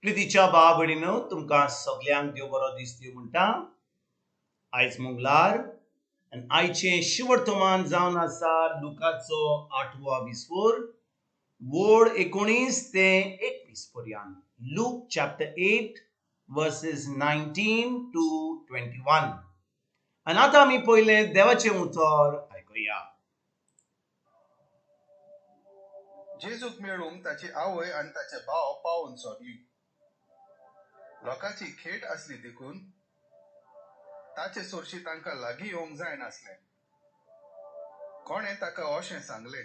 प्रितीच्या भाव भयणीनो, तुमकां सगल्यांक देव बरो दीस दिवं म्हणटा. आयज मंगळार आनी आयचें शिवर्तमान जावन आसा लुकाचो आठवो विस्फोर वोड 19 ते 21 पर्यंत. Luke chapter 8 verses 19 to 21. आनी आतां आमी पयलें देवाचें उतर आयकुया. जेजूक मेळूंक ताची आवय आनी ताचे भाव पावून सोडली. लोकांची खेट आसली देखून ताचे सोरशी तांकां लागीं येवंक जायनासलें. कोणें ताका अशें सांगलें,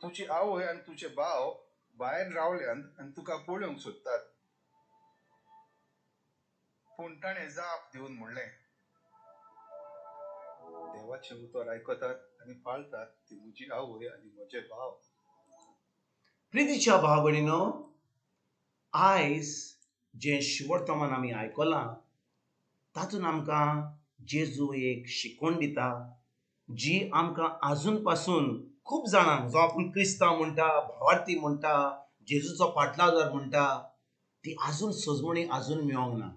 तुजी आवय आनी तुजे भाव भायर रावल्यात आनी तुका पळोवंक सोदतात. पूण ताणें जाप दिवन म्हणलें, देवाचें उतर आयकतात आनी पाळटात ती म्हजी आवय आनी म्हजे भाव. प्रितीच्या भाव भयणीनो, आयज जें शिवर्तमान आमी आयकलां तातूंत आमकां जेजू एक शिकवण दिता जी आमकां आजून पासून खूब जाणांक, जो आपूण क्रिस्तांव म्हणटा, भावार्थी म्हणटा, जेजूचो पाटलादार म्हणटा, ती आजून सजमणी आजून मेळोंक ना.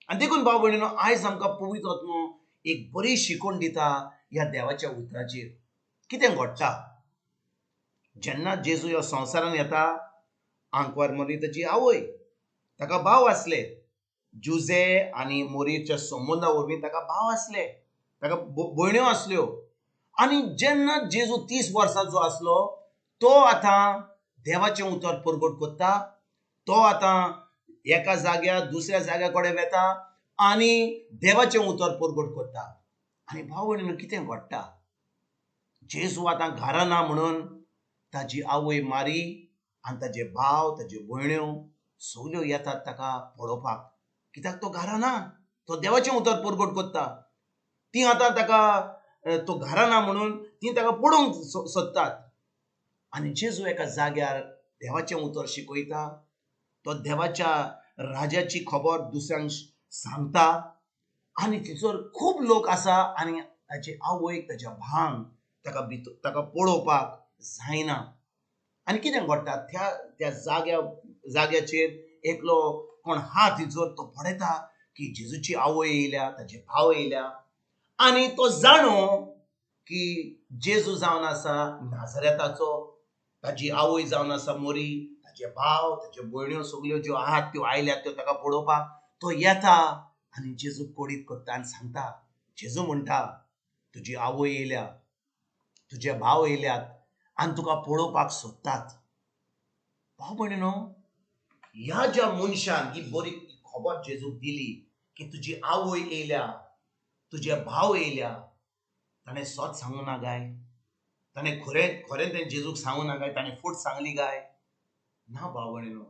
आनी देखून भाव भयणीनो, आयज आमकां पवित्र आत्मो एक बरी शिकवण दिता ह्या देवाच्या उतराचेर. कितें घडटा जेन्ना जेजू ह्या संवसारान येता, आंकवार मोरी ताची आवय, ताका भाव आसले, जुजे आनी मोरीच्या संबंदा वरवीं ताका भाव आसले, ताका भयण्यो आसल्यो. आनी जेन्ना जेजू 30 वर्सांचो आसलो तो आतां देवाचें उतर परगट करता, तो आतां एका जाग्यार दुसऱ्या जाग्या कडेन वेता आनी देवाचें उतर परगट करता. आनी भाव भयणीनो, कितें घडटा, जेजू आतां घरा ना म्हणून ताजी आवय मारी आनी ताजे भाव, ताज्यो भयण्यो सगल्यो येतात ताका पळोवपाक, कित्याक तो घरा ना, तो देवाचें उतर परगट करता. ती आतां ताका, तो घरा ना म्हणून ती ताका पळोवंक सोदतात. आनी जेजू एका जाग्यार देवाचें उतर शिकयता, तो देवाच्या राजाची खबर दुसऱ्यांक सांगता आनी थंयसर खूब लोक आसा आनी ताचे आवयक, ताच्या भावांक ताका भितर ताका पळोवपाक जायना. आनी कितें घडटा, त्या त्या जाग्याचेर एकलो कोण हा थंयसर, तो पळयता की जेजूची आवय येयल्या, ताचे भाव येयल्या आनी तो जाणो की जेजू जावन आसा नाजरेताचो, ताजी आवय जावन आसा मोरी, ताचे भाव, ताच्यो भयण्यो सगल्यो ज्यो आहात त्यो आयल्यात त्यो ताका पळोवपाक. तो येता आनी जेजू कोडीत करता आनी सांगता, जेजू म्हणटा तुजी आवय येयल्या, तुजे भाव येयल्यात आनी तुका पळोवपाक सोदतात. भाव भयणीनो, ह्या ज्या मनशान ही बरी खबर जेजूक दिली की तुजी आवय येयल्या, तुजे भाव येयल्या, ताणें सत सांगूं ना काय? ताणें खरें खरें तें जेजूक सांगूं ना काय? ताणें फट सांगली काय? ना भाव भयणीनो,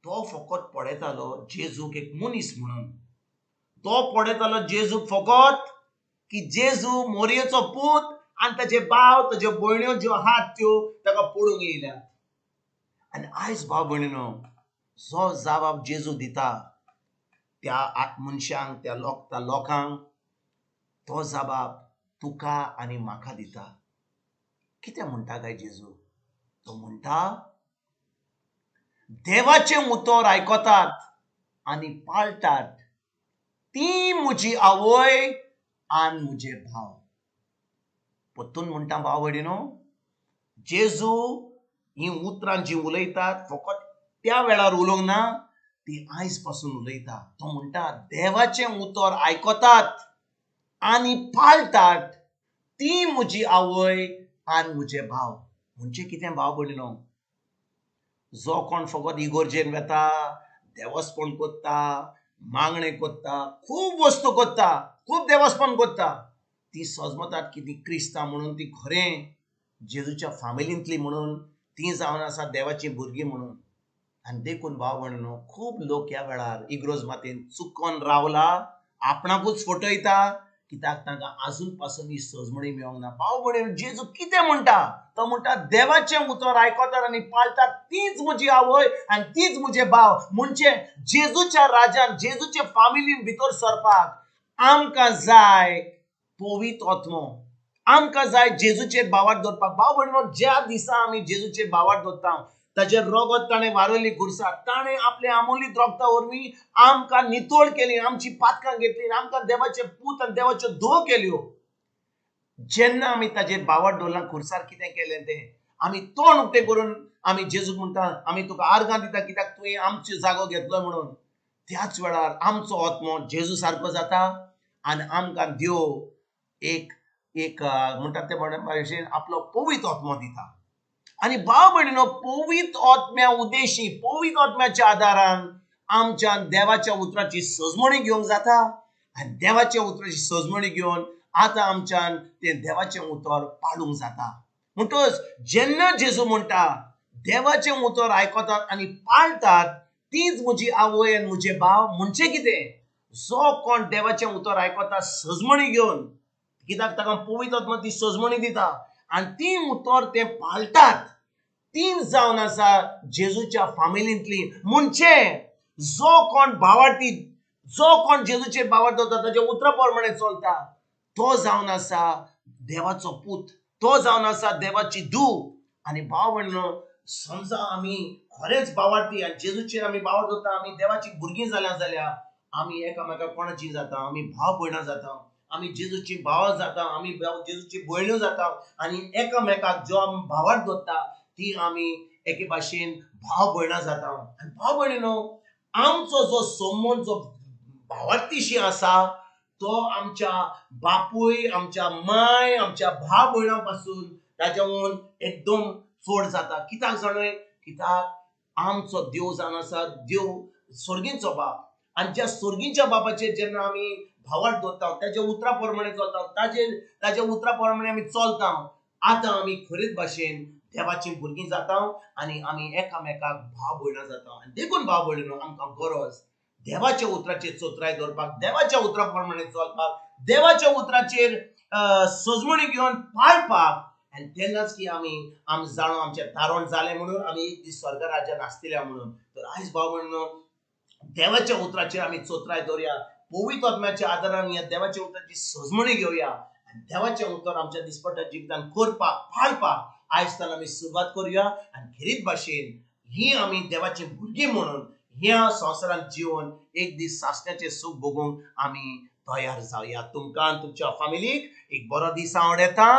तो फकत पळयतालो जेजूक एक मनीस म्हणून. तो पळयतालो जेजूक फकत की जेजू मोरयेचो पूत आनी ताचे भाव, ताज्यो भयण्यो ज्यो आहात त्यो ताका पळोवंक येयल्यात. आनी आयज भाव भयणीनो, जो जबाब जेजू दिता त्या मनशांक, त्या लोकांक, तो जबाब तुका आनी म्हाका दिता. कितें म्हणटा काय जेजू? तो म्हणटा, देवाचें उतर आयकतात आनी पाळटात ती म्हजी आवय आनी म्हजे भाव. परतून म्हणटा भाव भयणीनो, जेजू हीं उतरां जीं उलयतात फकत त्या वेळार उलोवंक ना, ती आयज पासून उलयता. तो म्हणटा देवाचें उतर आयकतात आनी पाळटात ती म्हजी आवय आनी म्हजे भाव. म्हणजे कितें भाव भयणीनो, जो कोण फकत इगोर्जेन वेता, देवस्पण करता, मागणें करता, खूब वस्तू करता, खूब देवस्पण करता, ती सजमतात की ती क्रिस्तांव म्हणून, ती खरें जेजूच्या फामिलींतली म्हणून, ती जावन आसा देवाची भुरगीं म्हणून. आनी देखून भाव भयणीनो, खूब लोक ह्या वेळार इग्रोज मातयेन चुकोन रावला, आपणाकूच फटयता, कित्याक तांकां आजून पासून ही सजमणी मेळोंक ना. भाव भयणीनो, जेजू कितें म्हणटा? तो म्हणटा देवाचें उतर आयकतात आनी पाळटात तीच म्हजी आवय आनी तीच म्हजे भाव. म्हणजे जेजूच्या राजान, जेजूच्या फामिलीन भितर सरपाक आमकां जाय पवित्र आत्मो, आमकां जाय जेजूचेर भावार्थ दवरपाक. भाव भयणीनो, ज्या दिसा आमी जेजूचेर भावार्थ दवरता, ताचें रगत ताणें वारयली खुर्सार, ताणें आपले अमोलीत रगता वरवीं आमकां नितळ केली, आमची पातकां घेतली, आमकां देवाचे पूत आनी देवाच्यो धुवो केल्यो. जेन्ना आमी ताचेर भावार्थ दवरला, खुर्सार कितें केलें तें आमी तोंड उक्तें करून आमी जेजूक म्हणटा, आमी तुका आर्गां दिता कित्याक तुवें आमचो जागो घेतलो म्हणून. त्याच वेळार आमचो आत्मो जेजू सारको जाता आनी आमकां देव एक एक म्हणटात ते भाशेन आपलो पवित्र आत्मो दिता. आनी भाव भयणीनो, पवित्र आत्म्या उद्देशी, पवित्र आत्म्याच्या आदारान आमच्यान देवाच्या उतराची सजमणी घेवंक जाता आनी देवाच्या उतराची सजमणी घेवन आतां आमच्यान तें देवाचें उतर पाळूंक जाता. म्हणटकच जेन्ना जेजू म्हणटा देवाचें उतर आयकतात आनी पाळटात तीच म्हजी आवय आनी म्हजे भाव, म्हणचे कितें, जो कोण देवाचें उतर आयकता सजमणी घेवन, कित्याक ताका पवित्र आत्मा ती सजमणी दिता आनी ती उतर ते पाळटात, तीच जावन आसा जेजूच्या फामिलींतली. म्हणचे जो कोण भावार्थी, जो कोण जेजूचेर भावार्थ दवरता, ताच्या उतरा प्रमाणे चलता, तो जावन आसा देवाचो पूत, तो जावन आसा देवाची धूव. आनी भाव भयणीनो, समजा आमी खरेंच भावार्थी आनी जेजूचेर आमी भावार्थ दवरता, आमी देवाची भुरगीं जाल्या जाल्यार आमी एकामेका कोणाची जाता, आमी भाव भयणां जाता, आमी जेजूची भावां जाता, आमी जेजूची भयण्यो जाता आनी एकामेकाक जो आमी भावार्थ दवरता ती आमी एके भाशेन भाव भयणां जाता. आनी भाव भयणीनो, आमचो जो संबंद जो भावार्थीशी आसा तो आमच्या बापूय, आमच्या माय, आमच्या भाव भयणां पासून ताच्याहून एकदम चड जाता. कित्याक जाणय, कित्याक आमचो देव जावन आसा देव सर्गींचो बाप आनी ज्या सर्गींच्या बापाचेर जेन्ना आमी भावार्थ दवरता, ताच्या उतरा प्रमाणे चलता, ताच्या उतरा प्रमाणे आमी चलता, आतां आमी खरेच भाशेन देवाची भुरगीं जाता आनी आमी एकामेकाक भाव भयणां जाता. आनी देखून भाव भयणीनो, आमकां गरज देवाच्या उतराचेर चतुराय दवरपाक, देवाच्या उतरा प्रमाणे चलपाक, देवाच्या उतराचेर सजमणी घेवन पाळपाक. आनी तेन्नाच की आमी आम जाणो आमचें तारण जालें म्हणून आमी एक दीस स्वर्ग राज्यान आसतले म्हणून. तर आयज भाव भयणीनो, देवाच्या उतराचेर आमी चतुराय दवरया, पवित्र आत्म्याच्या आदारान ह्या देवाच्या उतराची सजमणी घेवया आनी देवाचें उतर आमच्या दिसपट्ट्या जिवितान करपाक, पाळपाक आयज तान आमी सुरवात करुया. आनी खेरीत भाशेन ही आमी देवाची भुरगीं म्हणून ह्या संवसारांत जिवन एक दीस सासण्याचें सूख भोगूंक आमी तयार जावया. तुमकां आनी तुमच्या फामिलीक एक बरो दीस आवडटा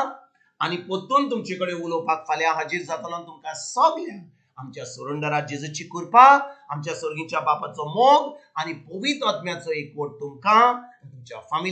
आनी परतून तुमचे कडेन उलोवपाक फाल्यां हाजीर जातलो. तुमकां सगल्यांक आमच्या सुरंदरा जेजूची कृपा, आमच्या सर्गीच्या बापाचो मोग आनी पवित्र आत्म्याचो एकवट तुमकां तुमच्या फामिलीक